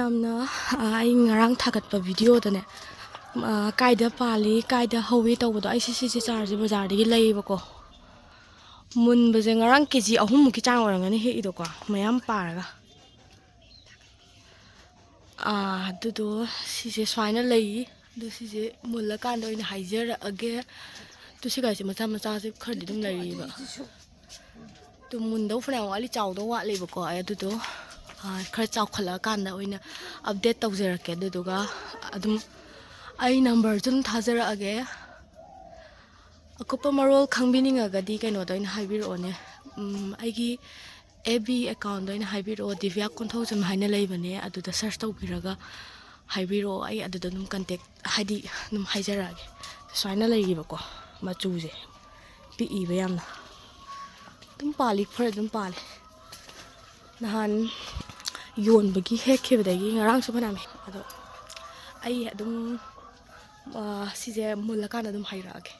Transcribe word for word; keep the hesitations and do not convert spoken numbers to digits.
ꯌꯥꯝꯅ ꯑꯩ ꯉꯔꯥꯡ ꯊꯥꯒꯠꯄ ꯚꯤꯗꯤꯑꯣꯗꯅꯦ, ꯀꯥꯏꯗ ꯄꯥꯜꯂꯤ, ꯀꯥꯏꯗ ꯍꯧꯋꯤ ꯇꯧꯕꯗꯣ, ꯑꯩꯁꯦ ꯁꯤꯁꯦ ꯆꯥꯔꯁꯦ ꯕꯖꯥꯔꯗꯒꯤ ꯂꯩꯌꯦꯕꯀꯣ꯫ ꯃꯨꯟꯕꯁꯦ ꯉꯔꯥꯡ ꯀꯦ ꯖꯤ ꯑꯍꯨꯝꯃꯨꯛꯀꯤ ꯆꯥꯡ ꯑꯣꯏꯔꯝꯒꯅꯤ ꯍꯦꯛꯏꯗꯣꯀꯣ, ꯃꯌꯥꯝ ꯄꯥꯔꯒ꯫ ꯑꯗꯨꯗꯣ ꯁꯤꯁꯦ ꯁꯨꯃꯥꯏꯅ ꯂꯩ꯫ ꯑꯗꯣ ꯁꯤꯁꯦ ꯃꯨꯜꯂꯀꯥꯟꯗ ꯑꯣꯏꯅ ꯍꯥꯏꯖꯔꯛꯑꯒꯦ꯫ ꯇꯨ ꯁꯤꯒꯥꯏꯁꯦ ꯃꯆꯥ ꯃꯆꯥꯁꯦ ꯈꯔꯗꯤ ꯑꯗꯨꯝ ꯂꯩꯔꯤꯕ꯫ ꯑꯗꯨ ꯃꯨꯟꯗꯧ ꯐꯅꯌꯥꯝ ꯋꯥꯠꯂꯤ, ꯆꯥꯎꯗꯧ ꯋꯥꯠꯂꯤꯕꯀꯣ꯫ ꯑꯩ ꯑꯗꯨꯗꯣ, ꯑ, ꯈꯔ ꯆꯥꯎꯈꯠꯂꯛꯑꯀꯥꯟꯗ ꯑꯣꯏꯅ ꯑꯞꯗꯦꯠ ꯇꯧꯖꯔꯛꯀꯦ꯫ ꯑꯗꯨꯗꯨꯒ ꯑꯗꯨꯝ ꯑꯩ ꯅꯝꯕꯔꯁꯨ ꯑꯗꯨꯝ ꯊꯥꯖꯔꯛꯑꯒꯦ꯫ ꯑꯀꯨꯞꯄ ꯃꯔꯣꯜ ꯈꯪꯕꯤꯅꯤꯡꯉꯒꯗꯤ ꯀꯩꯅꯣꯗ ꯑꯣꯏꯅ ꯍꯥꯏꯕꯤꯔꯛꯑꯣꯅꯦ꯫ ꯎꯝ, ꯑꯩꯒꯤ ꯑꯦꯐ ꯕꯤ ꯑꯦꯀꯥꯎꯟꯗ ꯑꯣꯏꯅ ꯍꯥꯏꯕꯤꯔꯛꯑꯣ, ꯗꯤꯕ꯭ꯌꯥ ꯀꯣꯟꯊꯧꯖꯝ ꯍꯥꯏꯅ ꯂꯩꯕꯅꯦ꯫ ꯑꯗꯨꯗ ꯁꯔꯁ ꯇꯧꯕꯤꯔꯒ ꯍꯥꯏꯕꯤꯔꯛꯑꯣ, ꯑꯩ ꯑꯗꯨꯗ ꯑꯗꯨꯝ ꯀꯟꯇꯦꯛ, ꯍꯥꯏꯗꯤ, ꯑꯗꯨꯝ ꯍꯥꯏꯖꯔꯛꯑꯒꯦ꯫ ꯁꯨꯃꯥꯏꯅ ꯂꯩꯔꯤꯕꯀꯣ, ꯃꯆꯨꯁꯦ ꯄꯤꯛꯏꯕ ꯌꯥꯝꯅ꯫ ꯑꯗꯨꯝ ꯄꯥꯜꯂꯤ, ꯈꯔ ꯑꯗꯨꯝ ꯄꯥꯜꯂꯤ꯫ ꯅꯍꯥꯟ ꯌꯣꯟꯕꯒꯤ ꯍꯦꯛꯈꯤꯕꯗꯒꯤ ꯉꯔꯥꯡꯁꯨ ꯐꯅꯌꯥꯝ ꯍꯦꯛ-, ꯑꯗꯣ ꯑꯩ ꯑꯗꯨꯝ, ꯑ, ꯁꯤꯁꯦ ꯃꯨꯜꯂꯀꯥꯟꯗ ꯑꯗꯨꯝ ꯍꯥꯏꯔꯛꯑꯒꯦ꯫